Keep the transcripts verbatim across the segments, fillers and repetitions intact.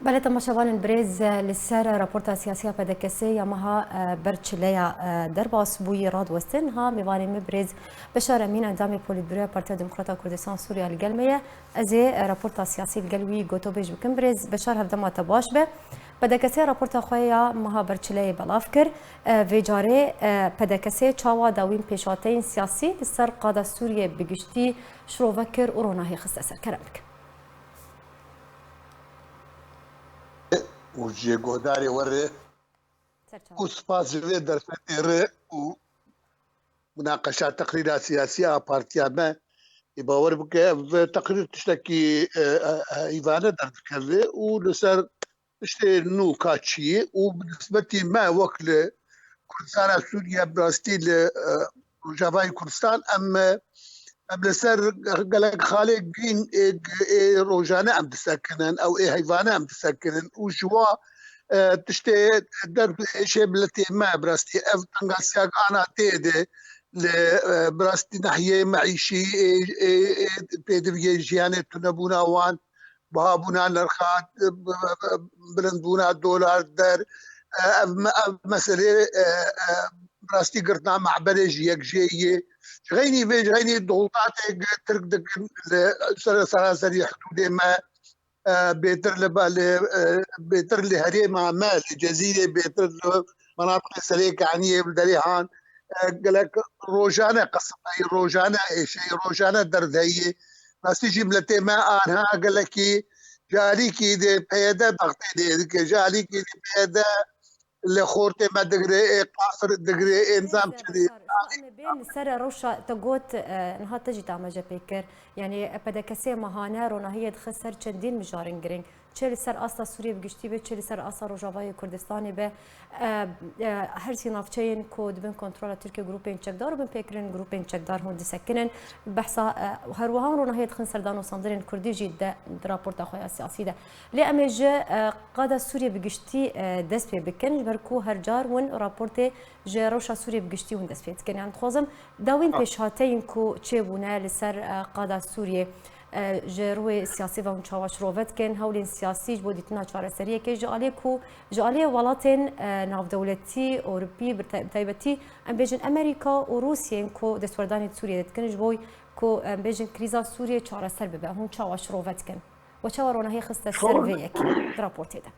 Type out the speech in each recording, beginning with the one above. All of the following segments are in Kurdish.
Belê temaşevanên birêz, li ser raporta siyasî ya P D K S ya meha, e, berçileya, e, derbas bûyî radwestin. Ha, mêvanê min birêz Beşar Emîn, endamê Polîtbüroya Partiya Demokrata Kurdistan Sûriya li gel me ye. Ez ê, e, raporta siyasî li gel wî gotobêj bikim. Birêz Beşar, hevdema te baş be. P D K S raporta xwe ya meha berçileyê belav kir. E, vê carê, e, P D K S çawa dawîn pêşhateyên siyasî li ser qada Sûriyê bi giştî şirove kir û ronahî xiste ser? Kerem bikin. Û jê guhdarê we re û spas ji vê derfetê re û munaqeşa teqrîra siyasî a partiya me, ê bawer bike, ev teqrîr tiştekî, e, e, heyvane derdikeve û li ser tiştê nû ka çiyê û bi nisbetî me wek li Kurdistana Sûriye, bi rastî li, e, Rojavayê Kurdistan, em, e, em li ser gelek xalê girîn ê, ê rojane em disekinin, ew ê heyvane em disekinin û ji wa, e, tiştê derd û êşê miletê me, bi rastî ev tengasiyek ana tê de li, e, bi rastî nahiyê meîşî ê, ê, ê pêdiviyê jiyanê, tunebûna wan, bihabûna nirxa, e, b-, b-, bilindbûna dolar der, e, ev me-, ev meselê, e, e, bi rastî girtina mehbelê ji yek jê yê. Ji xeynî vê, ji xeynî dewletê Tirk dikin li ser seraserî hidûdê me, e, bêtir li ba-, li, e, bêtir li herêma me, li Cezîrê, bêtir li menatiqê Serê Kaniyê, li Derê Han, e, gelek rojane qesim heye, rojane êşe ye, rojane derd heye. Rastî jî miletê me anha gelekî ji alîkî de P Y D daxtê lê dike, ji alîkî de P Y D li xortê me digire, ê qasir digire, ê nizam çi dê. Em ê bên li ser rewşa te got, e, niha te jî te amece pê kir. Yanî P D K S mehane ronahiyê dixe ser çendîn mijarên girîng. Çi li ser asta Sûriyê bi giştî be, çi li ser asta Rojavayê Kurdistanê be, e, e, her sî navçeyên ku di bin kontrola Tirkiye grûpên çekdar û binpêkirin grûpên çekdar hûn disekinin. Behsa, e, her wiha hûn ronahiyê dixin ser danûstandinên Kurdî jî de di raporta xwe ya siyasî de. Lê em ê ji, e, qada Sûriyê bi giştî, e, dest pê bikin, ji ber ku her car hûn raportê ji rewşa Sûriyê bi giştî hûn dest pê dikin. Yanî dixwazim dawîn pêşhateyên ku çêbûne li ser, e, qada Sûriyê, e, ji rûyê siyasî ve hûn çawa şirove dikin, hewlên siyasî ji bo dîtina çareseriyekê ji aliyê ku, ji aliyê welatên, e, navdewletî, Ewropî, bi te-, bi taybetî em bêjin Amerîka û Rûsiyên ku destwerdanê Sûriyê dikin, ji bo ku em bêjin krîza Sûriyê çareser bibe. Hûn çawa şirove dikin? We çawa ronahî xiste ser vê yekê di raportê de?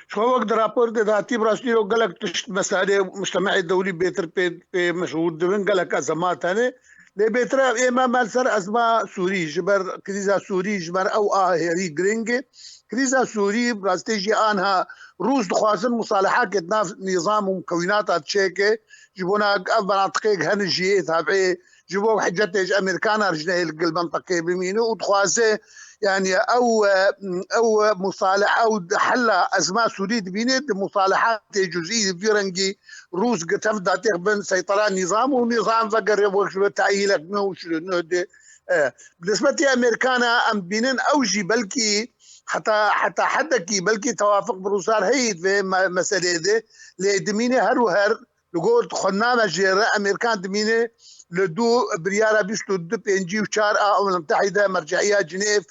Ji xwe wek di raportê de hatî, bi rastî ro gelek tişt meselê mujtemehê dewlî bêtir pê, pê meşhûr dibin, gelek ezemat hene. Lê bêtir ev ê me, me li ser ezma Sûrî, ji ber krîza Sûrî, ji ber ew a herî giring e. Krîza Sûrî, bi rastî jî anha Rûs dixwazin musalehakê di nav nîzam û mukewînata çêke, ji bona ev menatiqê hene jî ê tabî ji bo hicetê ji Amerîkana re ji nehê li gel menteqê bimîne û dixwaze, yanî ew, ew musale-, ew hela ezma Sûrî dibîne di musalehatê cuzî, di vî rengî Rûs gi tev datê bin seytera nîzam û nîzam vegere wek ji we tehîlek nû û şirî nû de. E, bi nisbetî Amerîkana em dibînin ew jî belkî heta, heta hedekî belkî tewafiq bi Rûsar heyî di vê me-, meseleyê de, lê dimîne her û her li gor xwendina me jê re Amerîkan dimîne li dû biryara bîst û du pêncî û çar a Umem Mutehîde, merce'iya Cinêv,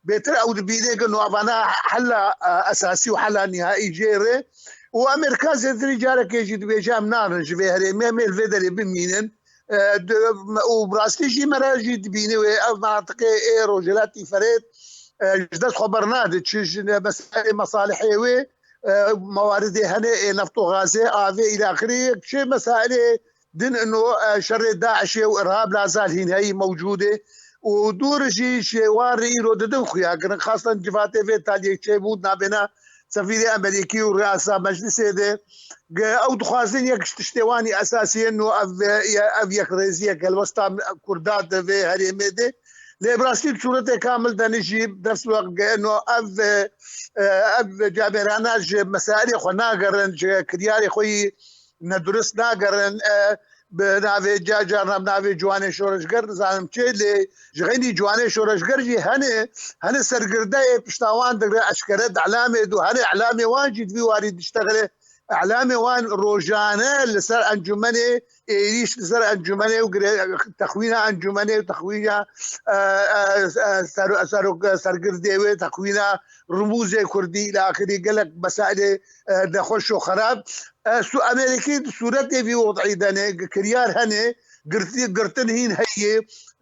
bêtir ew dibîne ku navana hela, e, esasî û hela nîhaî jê re û Amerîka zêdetirî carekê jî dibêje em narin ji vê herêmê, em ê li vê derê bimînin. E, di, û bi rastî jî me re jî dibîne wê ev menatiqê ê Rojhilatî Ferêt, e, ji dest xwe bernade, çi ji meselê mesalihê wê, e, mewaridê hene ê neft û gazê, avê îlaxirî, çi mesailê din ino, e, şerê DAIŞê û irhab lazal hîn heyî mewcûd e û dûr jî ji wan re îro didin xuya kirin. Xastan civatê vê taliyê çêbû navêna sefîrê Amerîkî û riyasa meclisê de, ge ew dixwazin yek ji tiştê wanî esasî ye no ev, ev yekrêziyek helwesta Kurda di vê herêmê de. Lê bi rastî bi sûretê kamil de ne jî dest wek ge no ev, e, ev camêrana ji mesailê xwe nagerin, ji kiryarê xwe yî nedurist nagerin, e, bi navê ca-, carna bi navê ciwanê şoreşger dizanim çê, lê ji xeynî ciwanê şoreşger jî hene, hene sergirdeyê pişta wan digre eşkere di elamê du, hene elamê wan jî di vî warî diştexile Elamê wan rojane li ser encûmenê êrîş, li ser encûmenê û gire-, texwîna encûmenê û texwîna, e, e, e, ser-, serok-, sergirdê wê, texwîna rimûzê kurdî îlaxirî gelek mesailê, e, nexweş û xerab. E, Su-, Amerîkî di sûretê vî wed'î de ne, kiryar hene, girtî-, girtin hîn heye,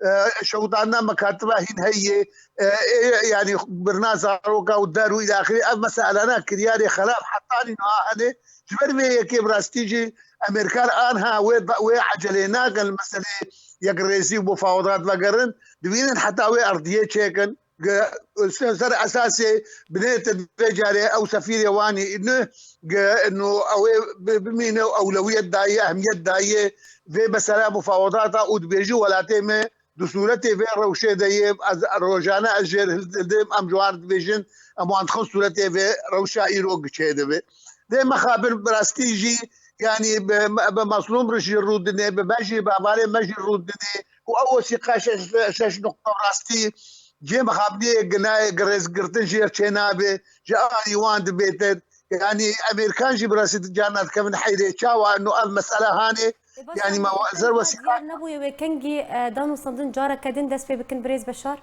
e, şewitandina mekatiba hîn heye, e, e, yanî birina zaroka û der û îlaxirî. Ev meselana kiryarê xerab hetanî niha hene. Ji ber vê yekê bi rastî jî Amerîkan anha wê, wê ecelê nakin li meselê yekrêzî û mufawedat vegerin. Dibînin heta wê erdiyê çêkin. Ge-, ser esasê binêtin vê carê ew sefîrê wanî ne, ge-, no ew ê bi-, bimîne û ewlewiyet daye, ehmiyet daye vê mesela mufawedata û dibêjî welatê me di sûretê vê rewşê de yê, ez rojane ez jêr hildim, em ji wan dibêjin, em wan dixin sûretê vê rewşa îro giçê dibe. Lê mexabin bi rastî jî, yanî bi, bi Mazlûm re jî rûdine, bi me jî, bi hevalê me jî rûdine û ew wesîqa şeş, şeş nuqta rastî cê mixabiniyê ginayê girêzgirtin jê çê nabe, ji alî wan dibêtir. Yanî Amerîkan jî bi rastî carna dikevin heyrê. Çawa ino ev mesele hanê? Ê, baş Yanî e, me wa-, zer wesîqa diyar nebûye wê kengî, e, danûstandin careke din dest pê bikin birêz Beşar?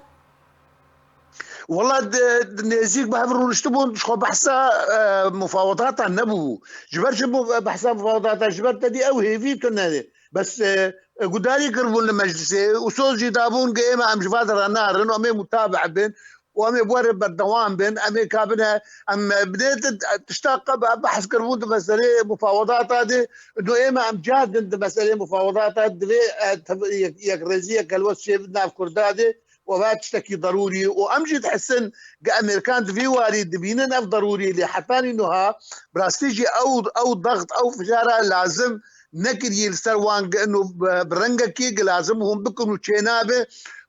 Wela di, di nêzîk bi hev rûniştibûn, ji xwe behsa, e, mufawedatan nebûbû. Ji ber çi bû behsa mufawedatan? Ji ber te dî ew hêvî tune ne. Bes, e, e, gudarî kiribûn li meclisê û soz jî dabûn ku ême em ji va dera narin û em ê mutabe bin û em ê bi we re berdewam bin. Em ê kabine, em, e, binêtin, e, tişta qe-, be-, behs kiribûn di meselê mufawedata de. Do ême em cah din di meselê mufawedata divê, e, tev-, yek-, yekrêziyek helwest çêbin nav Kurda de. û ev tiştekî derûrî û em jî dihisin ku Amerîkan di vî warî dibînin ev derûrî, lê hetanî nuha bi rastî jî ew, ew dext, ew fişara lazim nekirî li ser wan, ku ino bi, bi rengekî ku lazim hûn bikin û çênabe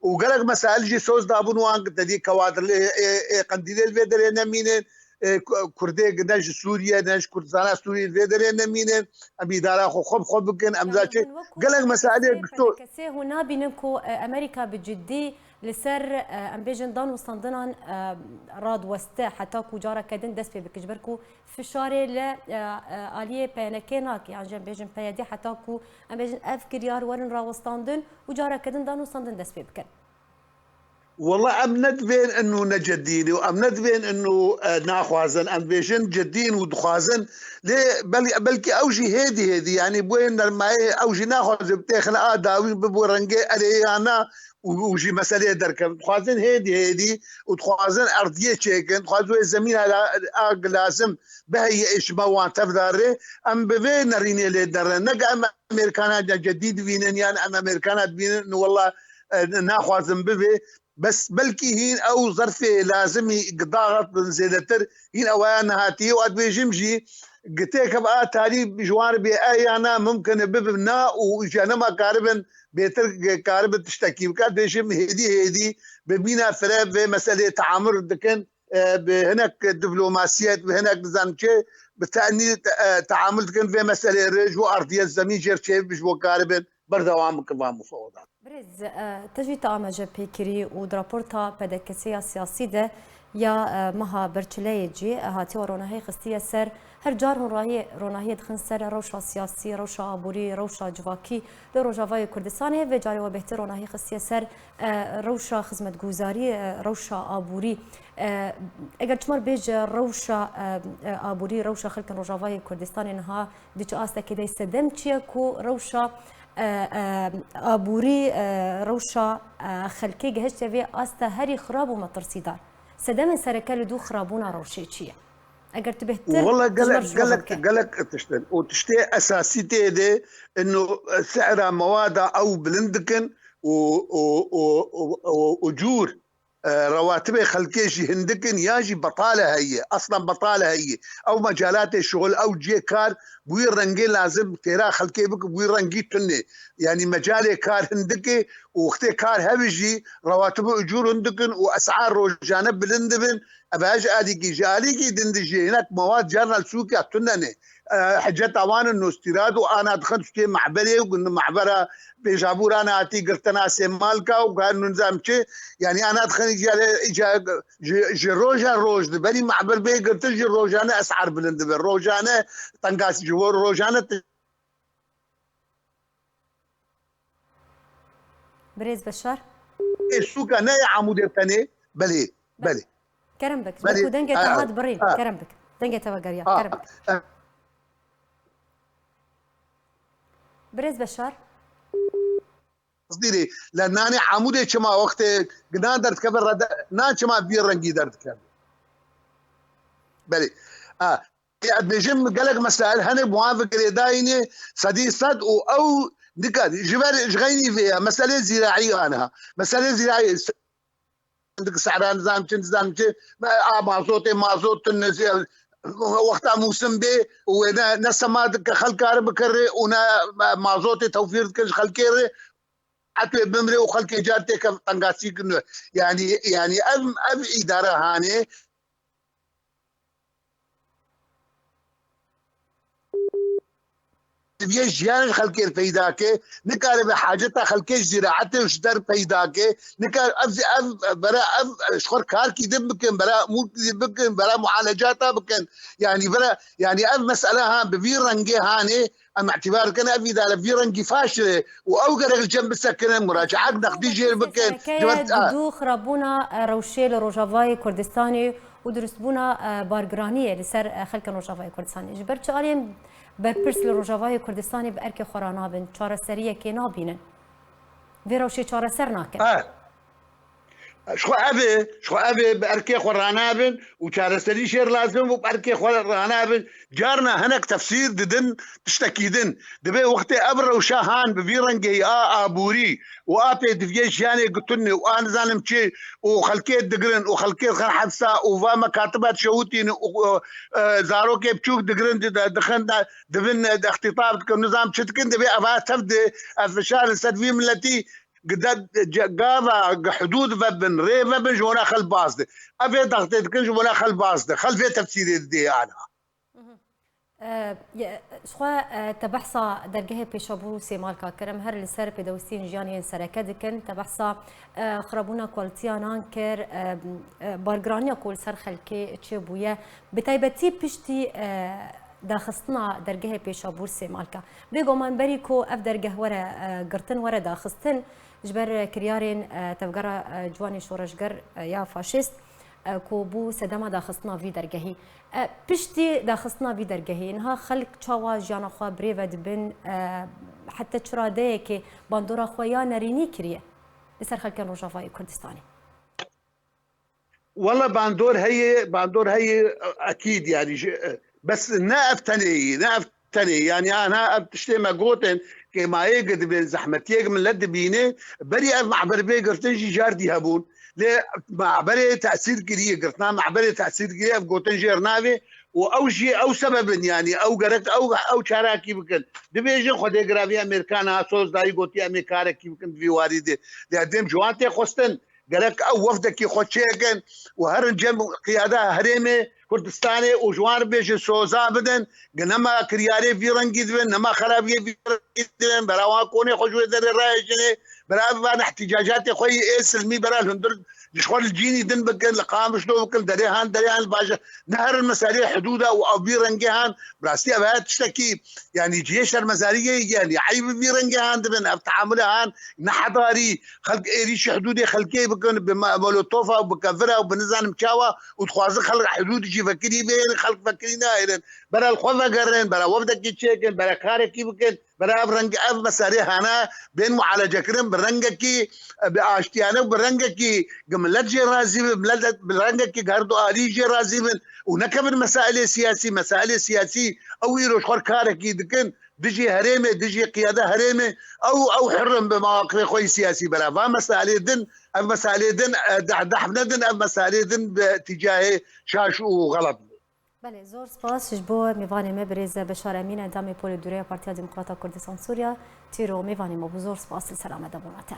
û gelek mesail jî soz dabûn wan ku te dî Kewadir ê, ê, ê Qendîlê li vê derê nemînin, e, Ku-, Kurdê ne ji Sûriye, ne ji Kurdistana Sûriyê vê derê nemînin. Em îdara xwe xwe bi xwe bikin. Em Yani zaten hûn wekû gelek meseleyê P D K S, gişto. P D K S hûn nabînin ku, e, Amerîka bi ciddî li ser, e, em bêjin danûstandinan, e, radiweste heta ku careke din dest pê bike. Ji ber ku fişarê li, e, e, aliyê P N K nake. Yan jî em bêjin P Y D heta ku em bêjin ev kiryar werin rawestandin û careke din danûstandin dest pê bikin. Wela em ne divên ino ne cedî ne û em ne divên ino, e, naxwazin. Em dibêjin cedî in û dixwazin. Lê bel-, belkî ew jî hêdî hêdî, yanî boyê nermayê ew jî naxwazin bitêxin a dawî bibû rengê erê ya na û, û jî meseleyê derkevin. Dixwazin hêdî hêdî û dixwazin erdiyê çêkin. Dixwazin wê zemîna la-, a lazim biheyî ê ji me wan tevdarê. Em bi vê nerînê lê derin. Ne ke em Amerîkana cedî dibînin yan em Amerîkana dibînin, wela, e, naxwazin bibe. Bes belkî hîn ew zerfê lazimî gidaxet bin zêdetir, hîn ewaya nehatiye û ez dibêjim jî, gitêk ev a talî ji wan re bê e ya na mumkin e bibe na û ji nema karibin bêtir karibin tiştekî bike. Dibêjim hêdî hêdî bi mîna fire vê meselê teamul dikin, e, bi hinek diplomasiyet, bi hinek nizam çi, bi tenî, e, teamul dikin vê meselê re ji bo erdiyet zemîn jêr çêbibin ji bo karibin berdewam bikin van mufawedan. Birêz, e, te jî te amaje pê kirî û di raporta P D K S ya siyasî de ya, e, meha Berçileyê cî, e, hatiye ronahî xistiye ser. Her car hûn rahiyê, ronahiyê dixin ser rewşa siyasî, rewşa aborî, rewşa civakî li Rojavayê Kurdistanê. Vê carê we bêhtir ronahî xistiye ser, e, rewşa xizmetguzarî, e, rewşa aborî. E, eger çima bêje rewşa, e, e, aborî, rewşa xelkên Rojavayê Kurdistanê niha diçe astekê de sedem çi ye ku rewşa, e, e, aborî, e, rewşa, e, xelkê gehişte vê asta herî xirab û metirsîdar? Sedemên sereke li dû xirabûna rewşê çi ye? Eger tu bêhtir Wala ji ber gelek, şûna gelek, bike. Gelek tiştin. Û tiştê esasî tê de ino sehra mewada ew bilind dikin û, û, û, û, û, û cûr e, rewatibê xelkê jî hindik in ya jî betale heye, eslen betale heye. Ew mecalatê şixul, ew cihê kar bi wî rengê lazim têra xelkê bike, bi wî rengî tune. Yanî mecalê kar hindik e û wextê kar hebe jî rewatib û ecûr hindik in û esar rojane bilind dibin. Ev ji alîkî, ji alîkî din de jî hinek mewad carna li sûkiya tune ne. E, hiceta wan in Nûstîrad û ana dixin tiştê mehberê û gund mehbera pêjabûran hatî girtina Sêmalka û gar nizam çi, yanî ana dixin îca, îca ji, ji roja roj di berî mehber bê girtin ji rojane esar bilind dibe. Rojane tengas ji bo rojane ti- Birêz Beşar. Ê sûka ne yê Amûdê tenê, belê, belê. Kerem bik. Belê. Ku dengê te hat birîn. Kerem bik. Dengê te vegeriya. Kerem bik. Birêz Beşar. Qasdî rê, le nanê Amûdê çima wextê nan derdikeve rede, nan çima vî rengî derdikeve? Belê. A, ez dibêjim gelek mesail hene bi wan ve girêdayî ne sedî sed û ew nika ji ber ji xeynî vê ya. Meselê zîraî aniha. Meselê zîraî dik sehra nizam çi, nizam çi, a mazotê mazot tune, wexta mûsim bê û wê ne, ne sema dike xelk kare bikire û ne mazotê tewfîr dike ji xelkê re. Heto bimre û xelkê car têke tengasî kirine. Yanî, yanî ev, ev îdare hanê divê jiyan ji xelkê peyda ke, nikare bi haceta xelkê ji zîraetê û ji der peyda ke, nikare ev, ev, bera ev ji xwe karkî din bikin, bera mûlkî bikin, bera mualecata bikin. Yanî bera, yanî ev mesele han bi vî rengê hanê, Em îtîbar dikin ev îdare vî rengî faşil e û ew gerek li cem bisekinin, muracaek neqdî jê bikin. Ji ber du xirabûna rewşê li Rojavayê Kurdistanê û dirustbûna bargiraniyê li ser xelkên Rojavayê Kurdistanê. Ji ber çi aliyên berpirs li Rojavayê Kurdistanê bi erkê xwe ranabin, çareseriyekê nabînin. Vê rewşê çareser nakin. Ji xwe ev e, ji xwe ev e, bi erkê xwe ranabin û çareserî jê lazim û bi erkê xwe ranabin. Carna hinek tefsîr didin tiştekî din. Dibê wextê ev rewşa han bi vî rengê ya aborî û apê diviyê jiyanê gutinê û a nizanim çi û xelkê digirin û xelkê dixin hepsa û va mekatiba dişewitînin û, e, zarokê biçûk digirin di-, dixin de, dibin, e, ixtîtab dikin, nizam çi dikin, dibê eva tev di, ev fişar li ser vî miletî gide, ce-, gava, hudûd vebin, rê vebin, ji wana xel baz de. Ev ê daxtê dikin, ji wana xel baz de. Xel vê tefsîrê didê ana. E, ye-, ji xwe, e, te behsa dergehê Pêşabûr û Sêmalka kir. Em her li ser pêdewistiyên jiyanê yên sereke dikin. Te behsa, e, xirabûna kualitiya nan kir, e, e, bargiraniya ku li ser xelkê çêbûye. Bi taybetî piştî, e, daxistina dergehê Pêşabûr Sêmalka. Bêguman berî ku ev dergeh were, e, girtin, were daxistin, ji ber kiryarên, e, Tevgera, e, Ciwanê Şoreşger, e, ya faşîst, e, ku bû sedema daxistina vî dergehî. E, piştî daxistina vî dergehî, niha xelk çawa jiyana xwe birêve dibin, e, heta çi radeyekê bandora xwe ya nerînî kiriye li ser xelkên Rojavayê Kurdistanê? Wele bandor heye, bandor heye, ekîd, yanî ji, bes ne ev tenê yî, ne ev tenê, yanî ana ev tiştê me gotin, kêmayê ki dibê, zehmetiyê ki millet dibîne, berî ev mehber bê girtin jî car dî hebûn. Lê mehberê tesîr kiriye, girtina mehberê tesîr kiriye, ev gotin jêr navê û ew jî ew sebeb in, yanî ew gerek ew, ew çarakî bikin. Dibêjin Xwedê giravî Amerîka niha soz dayî gotiye em ê karekî bikin di vî warî de. Lê dêm ji wan tê xwestin. Gerek ew wefdekî xwe çêkin û herin cem qiyada herêmê Kurdistanê û ji wan re bêjin soza bidin, gi nema kiryarê vî rengî dibin, nema xerabiyê vî rengî dibin, bera wan konê xwe ji wê derê rayêjinê, bera ev van ihtîcacatê xwe yê ê silmî bera li hundir ji xwe li cînî din bikin, li Qamişlo bikin, derê han, derê han li bajar, neherin meselê hidûda û ev vî rengê han, bi rastî ev heye tiştekî, yanî cihê şermezariyê, yanî eyb vî rengê han dibin, ev teamulê han, nehedarî, xelk êrîşî hidûdê xelkê bikin, bi me-, molotofa û bi kevira û bi nizanim çawa û dixwazin xelk hidûd jî vekirî bêrin, xelk vekirî nayêrin. Bera li xwe vegerin, bera wefdekî çêkin, bera karekî bikin, bera ev reng, ev meselê hene bên mualecekirin bi rengekî, e, bi aştiyane û bi rengekî gi millet jê razî be, millet bi rengekî gi her du alî jê razî bin û nekevin mesailê siyasî. Mesailê siyasî ew îro ji xwe karekî dikin, dijî herêmê, dijî qiyada herêmê, ew, ew hir in bi mewaqifê xwe yî siyasî bera. Va meselê din, ev meselê din, e, deh, deh nedin, ev meselê din bi tîcahê şaş û xelet bû. Belê, zor spas ji bo mêvanê me birêz Beşar Emîn, endamê Polîtbûroya Partiya Demokrata Kurdistan Sûriya, Tîro mêvanê me bû. Zor spas, li selamet de bûna te.